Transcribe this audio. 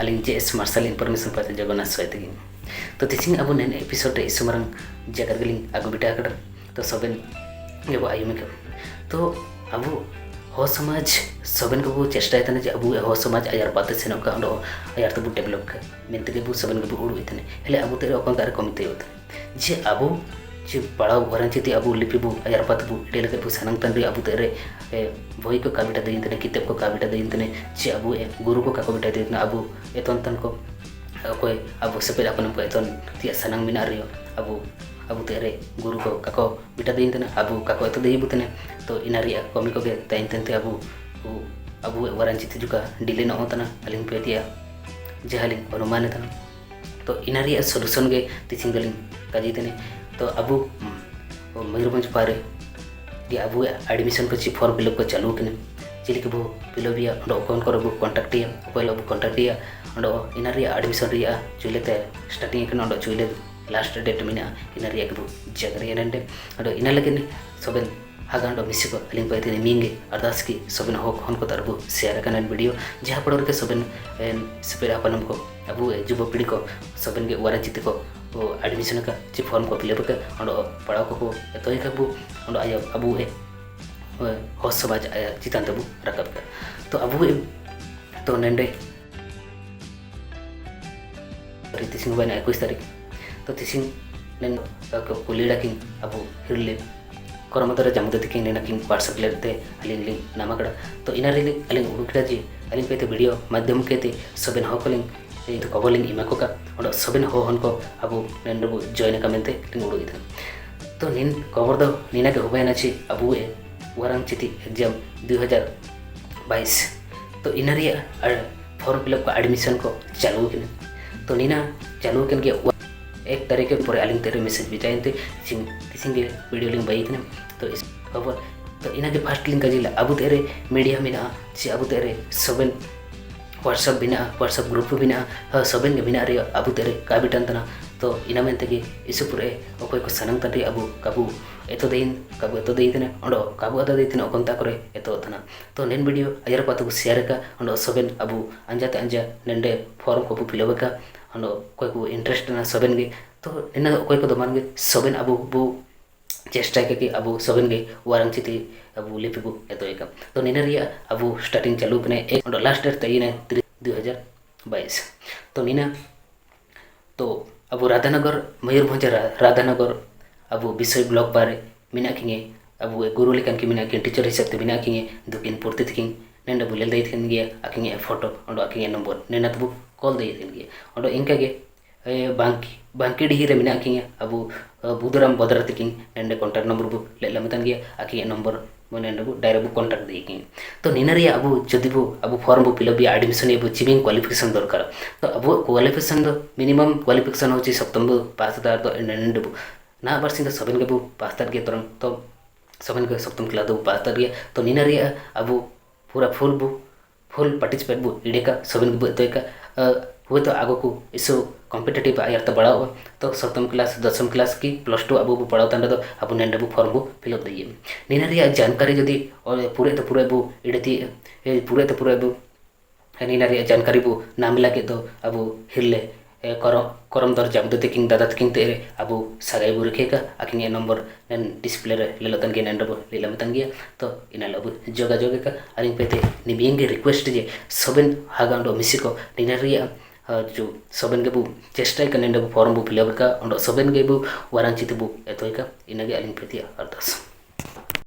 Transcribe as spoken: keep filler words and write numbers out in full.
ᱟᱹᱞᱤᱧ ᱡᱮ ᱮᱥ ᱢᱟᱨᱥᱟᱞ, information person ᱡᱚᱜᱚᱱᱱᱟᱛᱷ ᱥᱚᱭᱛᱮ ᱜᱮ᱾ ᱛᱚ ᱛᱮᱦᱮᱧ ᱟᱵᱚ ᱱᱮᱱ episode ᱨᱮ ᱤᱥᱩ ᱢᱟᱨᱟᱝ ᱡᱟᱭᱜᱟ ᱨᱮᱜᱮᱞᱤᱧ ᱟᱹᱜᱩ ᱵᱤᱴᱟ ᱟᱠᱟᱫᱟ᱾ ᱛᱚ ᱥᱚᱵᱮᱱ ᱜᱮᱵᱚ ᱟᱭᱩᱢ ᱠᱟᱜ᱾ ᱛᱚ ᱟᱵᱚ ᱦᱚᱲ ᱥᱚᱢᱟᱡᱽ ᱥᱚᱵᱮᱱ ᱠᱚᱵᱚ ᱪᱮᱥᱴᱟᱭ ᱛᱟᱦᱮᱱᱟ ᱡᱮ ᱟᱵᱚ ᱦᱚᱲ ᱥᱚᱢᱟᱡᱽ ᱟᱭᱟᱨ ᱯᱟᱛᱮ ᱥᱮᱱᱚᱜ ᱠᱟᱱ ᱚᱸᱰᱮ ᱟᱭᱟᱨ ᱛᱮᱵᱚ develop ᱠᱟᱜ ᱢᱮᱱᱛᱮ ᱜᱮ ᱵᱚ ᱥᱚᱵᱮᱱ ᱜᱮᱵᱚ ᱩᱲᱩᱜ ᱮᱫ ᱛᱟᱦᱮᱱᱟ᱾ ᱦᱮᱞᱮ ᱟᱵᱚ ᱛᱮ ᱨᱮ ᱚᱠᱟ ᱠᱟᱨᱮ ᱠᱚᱢᱤ ᱛᱮ ᱡᱮ ᱟᱵᱚ ᱡᱮ ᱯᱟᱲᱦᱟᱣ ᱚᱨᱟᱝ ᱪᱤᱛᱤ ᱟᱵᱚ ᱞᱤᱯᱤ ᱵᱚ ᱟᱭᱟᱨ ᱯᱟᱛ ᱵᱚ ᱮᱰᱮ ᱞᱮᱠᱟ ᱵᱚ ᱥᱟᱱᱟᱝ ᱛᱟᱱ ᱨᱮ ᱟᱵᱚ ᱛᱮ ᱨᱮ ᱮ, ᱵᱳᱭ ᱠᱚ ᱠᱟᱵᱤᱴᱟ ᱫᱟᱹᱭᱤᱱ ᱛᱟᱦᱮᱱᱟ, ᱠᱤᱛᱟᱹᱵ ᱠᱚ ᱠᱟᱵᱤᱴᱟ ᱫᱟᱹᱭᱤᱱ ᱛᱟᱦᱮᱱᱟ, ᱪᱮ ᱟᱵᱚ ᱮ, ᱜᱩᱨᱩ ᱠᱚ ᱠᱟᱠᱚ ᱵᱤᱴᱟ ᱫᱟᱹᱭᱤᱱ ᱛᱟᱦᱮᱱᱟ, ᱟᱵᱚ ᱮᱛᱚᱱ ᱛᱟᱱ ᱠᱚ ᱚᱠᱚᱭ ᱟᱵᱚ ᱥᱮᱯᱮᱫ ᱟᱯᱟᱱ ᱠᱚ ᱮᱛᱚᱱ ᱛᱮᱭᱟᱜ ᱥᱟᱱᱟᱝ ᱢᱮᱱᱟᱜ ᱨᱮᱦᱚᱸ ᱟᱵᱚ ᱟᱵᱚ ᱛᱮ ᱨᱮ ᱜᱩᱨᱩ ᱠᱚ ᱠᱟᱠᱚ ᱵᱤᱴᱟ ᱫᱟᱹᱭᱤᱱ ᱛᱟᱦᱮᱱᱟ, ᱟᱵᱚ ᱠᱟᱠᱚ ᱮᱛᱚ ᱫᱟᱹᱭᱤ ᱵᱚ ᱛᱟᱦᱮᱱᱟ᱾ ᱛᱚ ᱤᱱᱟ ᱨᱮᱭᱟᱜ ᱠᱚᱢᱤ ᱠᱚᱜᱮ ᱛᱟᱭᱚᱢ ᱛᱟᱭᱚᱢ ᱛᱮ ᱟᱵᱚ ᱟᱵᱚ ᱚᱨᱟᱝ ᱪᱤᱛᱤ ᱡᱩᱠᱟ delay ᱱᱚᱜ ᱛᱟᱦᱮᱱᱟ᱾ ᱟᱹᱞᱤᱧ ᱯᱮ ᱛᱮᱭᱟᱜ ᱡᱟᱦᱟᱸ ᱞᱤᱧ ᱚᱱᱩᱢᱟᱱ ᱮᱫᱟ᱾ ᱛᱚ ᱤᱱᱟ ᱨᱮᱭᱟᱜ solution ᱜᱮ ᱛᱮᱦᱮᱧ ᱫᱚᱞᱤᱧ ᱠᱟᱡᱮ ᱛᱟᱦᱮᱱᱟ᱾ ᱛᱚ ᱟᱵᱚ ᱢᱚᱭᱩᱨᱵᱷᱚᱸᱡᱽ ᱯᱟᱦᱟᱨ ᱨᱮ ᱟᱵᱚᱣᱟᱜ admission ᱠᱚ ᱪᱮ form fill up ᱠᱚ ᱪᱟᱹᱞᱩ ᱠᱟᱱᱟ᱾ ᱪᱮᱫ ᱞᱮᱠᱟ ᱵᱚ fill up ᱮᱭᱟ, ᱚᱸᱰᱮ ᱚᱠᱚᱭ ᱠᱚᱨᱮ ᱵᱚ contact ᱮᱭᱟ, ᱚᱠᱚᱭ ᱦᱤᱞᱳᱜ ᱵᱚ contact ᱮᱭᱟ, ᱚᱸᱰᱮ ᱤᱱᱟ ᱨᱮᱭᱟᱜ admission ᱨᱮᱭᱟᱜ ᱪᱩᱭᱞᱮ ᱛᱮ starting ᱠᱟᱱᱟ, ᱚᱸᱰᱮ ᱪᱩᱭᱞᱮ last date ᱢᱮᱱᱟᱜᱼᱟ, ᱤᱱᱟ ᱨᱮᱭᱟᱜ ᱜᱮᱵᱚ ᱡᱟᱜᱟᱨᱤᱭᱟ ᱱᱚᱰᱮ᱾ ᱟᱫᱚ ᱤᱱᱟ ᱞᱟᱹᱜᱤᱫ ᱥᱚᱵᱮᱱ ᱦᱟᱜᱟ ᱚᱸᱰᱮ ᱢᱤᱥᱤ ᱠᱚ ᱟᱹᱞᱤᱧ ᱯᱟᱭ ᱛᱮ ᱢᱤᱝ ᱜᱮ ᱟᱨᱫᱟᱥ ᱠᱤ ᱥᱚᱵᱮᱱ ᱦᱚᱠ ᱦᱚᱱ ᱠᱚ ᱛᱟᱨ ᱵᱚ share ᱠᱟᱱᱟ video, ᱡᱟᱦᱟᱸ ᱯᱚᱨᱮ ᱨᱮᱜᱮ ᱥᱚᱵᱮᱱ ᱮᱱ ᱥᱮᱯᱮᱨᱟ ᱦᱟᱯᱟᱱᱟᱢ ᱠᱚ ᱟᱵᱚ ᱡᱩᱵᱚ ᱯᱤᱲᱦᱤ ᱠᱚ ᱥᱚᱵᱮᱱ ᱜᱮ ᱚᱣᱟᱨᱟ ᱡᱤᱛᱤ ᱠᱚ admission ᱟᱠᱟᱫ ᱪᱮ form ᱠᱚ fill up ᱟᱠᱟᱫ ᱚᱸᱰᱮ ᱯᱟᱲᱦᱟᱣ ᱠᱚᱠᱚ ᱮᱛᱚᱦᱚᱵ ᱠᱟᱜ ᱵᱚ ᱚᱸᱰᱮ ᱟᱭᱟᱜ ᱟᱵᱚ ᱮ, ᱦᱚᱲ ᱥᱚᱢᱟᱡᱽ ᱟᱭᱟᱜ ᱪᱮᱛᱟᱱ ᱛᱮᱵᱚ ᱨᱟᱠᱟᱵ ᱠᱟᱜ᱾ ᱛᱚ ᱟᱵᱚ ᱮ, ᱛᱚ ᱱᱮᱰᱮ ᱛᱤᱥᱤᱝ ᱦᱩᱭᱱᱟ ᱮᱠᱩᱥ ᱛᱟᱹᱨᱤᱠᱷ᱾ ᱛᱚ ᱛᱤᱥᱤᱝ ᱱᱮᱱ ᱠᱚ ᱠᱩᱞᱤ ᱰᱟᱠᱤᱝ ᱟᱵᱚ ᱦᱤᱨᱞᱮ ᱠᱚᱨᱢᱚᱫᱚᱨᱮ ᱡᱟᱢᱩᱫᱟ ᱛᱤᱠᱤᱱ ᱱᱮᱱᱟ ᱠᱤᱱ WhatsApp ᱞᱮᱫ ᱛᱮ ᱟᱹᱞᱤᱧ ᱞᱤᱧ ᱱᱟᱢᱟ ᱠᱟᱫᱟ᱾ ᱛᱚ ᱤᱱᱟ ᱨᱮ ᱟᱹᱞᱤᱧ ᱩᱰᱩᱠ ᱠᱮᱫᱟ ᱡᱮ ᱟᱹᱞᱤᱧ ᱯᱮ ᱛᱮ video ᱢᱟᱫᱽᱫᱷᱚᱢ ᱠᱮ ᱛᱮ ᱥᱚᱵᱮᱱ ᱦᱚᱲ ᱠᱚᱞᱤᱧ ᱤᱧ ᱫᱚ ᱠᱷᱚᱵᱚᱨ ᱞᱤᱧ ᱮᱢᱟ ᱠᱚ ᱠᱟᱜ, ᱚᱸᱰᱮ ᱥᱚᱵᱮᱱ ᱦᱚᱲ ᱦᱚᱱ ᱠᱚ ᱟᱵᱚ ᱱᱚᱰᱮ ᱵᱚ join ᱟᱠᱟᱫ ᱢᱮᱱᱛᱮ ᱞᱤᱧ ᱩᱰᱩᱠ ᱮᱫᱟ᱾ ᱛᱚ ᱱᱤᱱ ᱠᱷᱚᱵᱚᱨ ᱫᱚ ᱱᱤᱱᱟᱹ ᱜᱮ ᱦᱩᱭᱱᱟ ᱡᱮ ᱟᱵᱚ ᱮ ᱚᱣᱟᱨᱟᱝ ᱪᱤᱛᱤ exam ᱫᱩ ᱦᱟᱡᱟᱨ ᱵᱟᱭᱤᱥ᱾ ᱛᱚ ᱤᱱᱟ ᱨᱮᱭᱟᱜ ᱟᱨ form fill up ᱠᱚ admission ᱠᱚ ᱪᱟᱹᱞᱩ ᱠᱟᱱᱟ᱾ ᱛᱚ ᱱᱤᱱᱟ ᱪᱟᱹᱞᱩ ᱠᱟᱱ ᱜᱮᱭᱟ, ᱮᱠ ᱛᱟᱹᱨᱤᱠᱷ ᱯᱚᱨᱮ ᱟᱹᱞᱤᱧ ᱛᱮ message ᱵᱷᱮᱡᱟᱭᱮᱱ ᱛᱮ ᱛᱤᱥᱤᱝ ᱛᱤᱥᱤᱝ ᱜᱮ video ᱞᱤᱧ ᱵᱟᱹᱭᱤ ᱠᱟᱱᱟ᱾ ᱛᱚ ᱤᱥ ᱠᱷᱚᱵᱚᱨ ᱛᱚ ᱤᱱᱟ ᱜᱮ first ᱞᱤᱧ ᱠᱟᱡᱮ ᱞᱮ ᱟᱵᱚ ᱛᱮ ᱨᱮ media ᱢᱮᱱᱟᱜᱼᱟ ᱥᱮ ᱟᱵᱚ ᱛᱮ ᱨᱮ ᱥᱚᱵᱮᱱ WhatsApp ᱢᱮᱱᱟᱜᱼᱟ, WhatsApp group ᱦᱚᱸ ᱢᱮᱱᱟᱜᱼᱟ, ᱦᱮᱸ, ᱥᱚᱵᱮᱱ ᱜᱮ ᱢᱮᱱᱟᱜ ᱨᱮᱭᱟᱜ ᱟᱵᱚ ᱛᱮ ᱨᱮ ᱠᱟᱵᱤᱴᱟᱱ ᱛᱟᱱᱟ ᱛᱚ ᱤᱱᱟ ᱢᱮᱱᱛᱮ ᱜᱮ ᱤᱥᱩᱯᱩᱨ ᱮ ᱚᱠᱚᱭ ᱠᱚ ᱥᱟᱱᱟᱢ ᱛᱟᱹᱴᱤ ᱟᱵᱚ ᱠᱟᱵᱩ ᱮᱛᱚ ᱫᱮᱭᱤᱱ ᱠᱟᱵᱩ ᱮᱛᱚ ᱫᱮᱭᱤᱱ ᱛᱮᱱᱮ ᱚᱸᱰᱚ ᱠᱟᱵᱩ ᱟᱫᱟ ᱫᱮᱭᱤᱱ ᱛᱮᱱᱮ ᱚᱠᱚᱱᱛᱟ ᱠᱚᱨᱮ ᱮᱛᱚ ᱛᱟᱱᱟ᱾ ᱛᱚ ᱱᱮᱱ ᱵᱷᱤᱰᱤᱭᱳ ᱟᱭᱟᱨ ᱯᱟᱛᱩ ᱠᱚ ᱥᱮᱭᱟᱨ ᱠᱟ ᱚᱸᱰᱚ ᱥᱚᱵᱮᱱ ᱟᱵᱚ ᱟᱸᱡᱟ ᱛᱮ ᱟᱸᱡᱟ ᱱᱮᱱᱰᱮ ᱯᱷᱚᱨᱢ ᱠᱚᱵᱚ ᱯᱷᱤᱞᱟᱯ ᱠᱟ ᱚᱸᱰᱚ ᱚᱠᱚᱭ ᱠᱚ ᱤᱱᱴᱟᱨᱮᱥᱴ ᱛᱟᱱᱟ ᱥᱚᱵᱮᱱ ᱜᱮ᱾ ᱛᱚ ᱱᱮᱱᱟ ᱚᱠᱚᱭ ᱠᱚᱫᱚ ᱢᱟᱱ ᱜᱮ ᱥᱚᱵᱮᱱ ᱟᱵᱚ ᱵᱚ ᱪᱮᱥᱴᱟᱭ ᱠᱟ ᱠᱤ ᱟᱵᱚ ᱥᱚᱵᱮᱱ ᱜᱮ ᱣᱟᱨᱟᱝ ᱪᱤᱛᱤ ᱟᱵᱚ ᱞᱤᱯᱤ ᱵᱚ ᱮᱛᱚᱭ ᱠᱟ᱾ ᱛᱚ ᱱᱮᱱᱟ ᱨᱮᱭᱟᱜ ᱟᱵᱚ ᱥᱴᱟᱨᱴᱤᱝ ᱪᱟᱞᱩ ᱠᱟᱱᱟ ᱮᱠ ᱚᱸᱰᱚ ᱞᱟᱥᱴ ᱰᱮᱴ ᱛᱟᱭᱤᱱᱟ ᱛᱤᱨᱤᱥ ᱫᱩᱭ ᱦᱟᱡᱟᱨ ᱵᱟᱭᱤᱥ᱾ ᱛᱚ ᱱᱤᱱᱟ ᱛᱚ ᱟᱵᱚ ᱨᱟᱫᱷᱟᱱᱚᱜᱚᱨ, ᱢᱚᱭᱩᱨᱵᱷᱚᱸᱡᱽ ᱨᱟ-, ᱨᱟᱫᱷᱟᱱᱚᱜᱚᱨ ᱟᱵᱚ ᱵᱤᱥᱚᱭ ᱵᱞᱚᱠ ᱯᱟᱨᱮ ᱢᱮᱱᱟᱜ ᱠᱤᱱ ᱜᱮ, ᱟᱵᱚ ᱜᱩᱨᱩ ᱞᱮᱠᱟᱱ ᱠᱤᱱ ᱢᱮᱱᱟᱜ ᱠᱤᱱ, ᱴᱤᱪᱟᱨ ᱦᱤᱥᱟᱹᱵ ᱛᱮ ᱢᱮᱱᱟᱜ ᱠᱤᱱ ᱜᱮ, ᱫᱩᱠᱤᱱ ᱯᱩᱨᱛᱤ ᱛᱤᱠᱤᱱ ᱱᱮᱱᱰᱮ ᱵᱚ ᱞᱮᱞ ᱫᱟᱲᱮᱭᱟᱜ ᱠᱟᱱ ᱜᱮᱭᱟ, ᱟᱹᱠᱤᱱ ᱜᱮ ᱯᱷᱳᱴᱳ, ᱚᱸᱰᱮ ᱟᱹᱠᱤᱱ ᱜᱮ ᱱᱚᱢᱵᱚᱨ, ᱱᱮᱱᱟ ᱛᱮᱵᱚ ᱠᱚᱞ ᱫᱟᱲᱮᱭᱟᱜ ᱠᱟᱱ ᱜᱮᱭᱟ᱾ ᱚᱸᱰᱮ ᱤᱱᱠᱟ ᱜᱮ, ᱮ, ᱵᱟᱝᱠᱤ, ᱵᱟᱝᱠᱤ ᱰᱤᱦᱤ ᱨᱮ ᱢᱮᱱᱟᱜ ᱠᱤᱱ ᱜᱮᱭᱟ, ᱟᱵᱚ, ᱮ, ᱵᱩᱫᱷᱩᱨᱟᱢ ᱵᱚᱫᱨᱟ ᱛᱤᱠᱤᱱ ᱱᱮᱱᱰᱮ ᱠᱚᱱᱴᱟᱠᱴ ᱱᱚᱢᱵᱚᱨ ᱵᱚ ᱞᱮ ᱞᱟᱢᱮ ᱠᱟᱱ ᱜᱮᱭᱟ, ᱟᱹᱠᱤᱱ ᱜᱮ ᱱᱚᱢᱵᱚᱨ ᱢᱟᱱᱮ ᱱᱚᱰᱮ ᱵᱚ direct ᱵᱚ contact ᱫᱟᱲᱮᱭᱟᱠᱤᱱ᱾ ᱛᱚ ᱱᱤᱱᱟᱹ ᱨᱮᱭᱟᱜ ᱟᱵᱚ ᱡᱩᱫᱤ ᱵᱚ, ᱟᱵᱚ form ᱵᱚ fill up ᱮᱭᱟ, admission ᱮᱭᱟ ᱵᱚ, ᱪᱮᱫ ᱵᱤᱱ qualification ᱫᱚᱨᱠᱟᱨ? ᱛᱚ ᱟᱵᱚᱣᱟᱜ qualification ᱫᱚ minimum qualification ᱦᱚᱸ ᱪᱮᱫ ᱥᱚᱯᱛᱚᱢ ᱵᱚ pass ᱮᱫᱟ, ᱟᱨ ᱫᱚ ᱮᱱ-, ᱮᱱ-, ᱵᱚ ᱱᱟᱦᱟᱜ ᱵᱟᱨ ᱥᱤᱧ ᱫᱚ ᱥᱚᱵᱮᱱ ᱜᱮᱵᱚ pass ᱮᱫ ᱜᱮᱭᱟ ᱛᱚᱨᱚᱝ᱾ ᱛᱚ ᱥᱚᱵᱮᱱ ᱜᱮ ᱥᱚᱯᱛᱚᱢ class ᱫᱚᱵᱚ pass ᱮᱫ ᱜᱮᱭᱟ᱾ ᱛᱚ ᱱᱤᱱᱟᱹ ᱨᱮᱭᱟᱜ ᱟᱵᱚ ᱯᱩᱨᱟᱹ full ᱵᱚ, full participate ᱵᱚ ᱤᱰᱮᱠᱟ, ᱥᱚᱵᱮᱱ ᱜᱮᱵᱚ ᱮᱛᱚᱭ ᱠᱟ᱾ ᱟ, ᱦᱳᱭᱛᱳ ᱟᱜᱚ ᱠᱚ ᱤᱥᱩ competitive ᱟᱭᱟᱨ ᱛᱮ ᱵᱟᱲᱟᱣ, ᱛᱚ ᱥᱚᱯᱛᱚᱢ class, ᱫᱚᱥᱚᱢ class ᱠᱤ plus two ᱟᱵᱚ ᱵᱚ ᱯᱟᱲᱦᱟᱣ ᱛᱟᱦᱮᱸ ᱫᱚ ᱟᱵᱚ ᱱᱮᱱᱰᱮ ᱵᱚ form ᱵᱚ fill up ᱫᱟᱲᱮᱭᱟᱜᱼᱟ᱾ ᱱᱤᱱᱟᱹ ᱨᱮᱭᱟᱜ ᱡᱟᱱᱠᱟᱨᱤ ᱡᱩᱫᱤ, ᱚ, ᱯᱩᱨᱟᱹ ᱛᱮ ᱯᱩᱨᱟᱹ ᱵᱚ ᱤᱰᱮᱛᱤ, ᱮ, ᱯᱩᱨᱟᱹ ᱛᱮ ᱯᱩᱨᱟᱹ ᱵᱚ ᱱᱤᱱᱟᱹ ᱨᱮᱭᱟᱜ ᱡᱟᱱᱠᱟᱨᱤ ᱵᱚ ᱱᱟᱢ ᱞᱟᱹᱜᱤᱫ ᱫᱚ ᱟᱵᱚ ᱦᱤᱨᱞᱟᱹ, ᱮ, ᱠᱚᱨᱚ-, ᱠᱚᱨᱚᱢ ᱫᱚᱨ ᱡᱟᱢᱫᱩ ᱛᱤᱠᱤᱱ ᱫᱟᱫᱟ ᱛᱤᱠᱤᱱ ᱛᱮ ᱨᱮ ᱟᱵᱚ ᱥᱟᱜᱟᱭ ᱵᱚ ᱨᱤᱠᱷᱮ ᱠᱟ, ᱟᱹᱠᱤᱱ ᱜᱮ ᱱᱚᱢᱵᱚᱨ ᱱᱮᱱ display ᱨᱮ ᱞᱮᱞᱚ ᱛᱟᱱ ᱜᱮ ᱱᱮᱱ ᱨᱮᱵᱚ ᱞᱮᱞᱚ ᱢᱮᱛᱟᱱ ᱜᱮᱭᱟ᱾ ᱛᱚ ᱤᱱᱟᱹ ᱞᱮ ᱟᱵᱚ ᱡᱳᱜᱟᱡᱳᱜᱽ ᱠᱟ᱾ ᱟᱨ ᱤᱧ ᱯᱮ ᱛᱮ ᱱᱤᱵᱤᱭᱟᱹᱝ ᱜᱮ request ᱡᱮ ᱥᱚᱵᱮᱱ ᱦᱟᱜᱟ ᱚᱸᱰᱚ ᱢᱤᱥᱤ ᱠᱚ ᱱᱤᱱᱟᱹ ᱨᱮᱭᱟᱜ, ᱟ, ᱡᱚ ᱥᱚᱵᱮᱱ ᱜᱮᱵᱚ ᱪᱮᱥᱴᱟᱭ ᱠᱟ, ᱱᱮᱱᱰᱮ ᱵᱚ form ᱵᱚ fill up ᱠᱟ, ᱚᱸᱰᱚ ᱥᱚᱵᱮᱱ ᱜᱮᱵᱚ ᱣᱟᱨᱟᱝ ᱪᱤᱛᱤ ᱵᱚ ᱮᱛᱚᱭ ᱠᱟ᱾ ᱤᱱᱟᱹ ᱜᱮ ᱟᱹᱞᱤᱧ ᱯᱮ ᱛᱮᱭᱟᱜ ᱟᱨᱫᱟᱥ᱾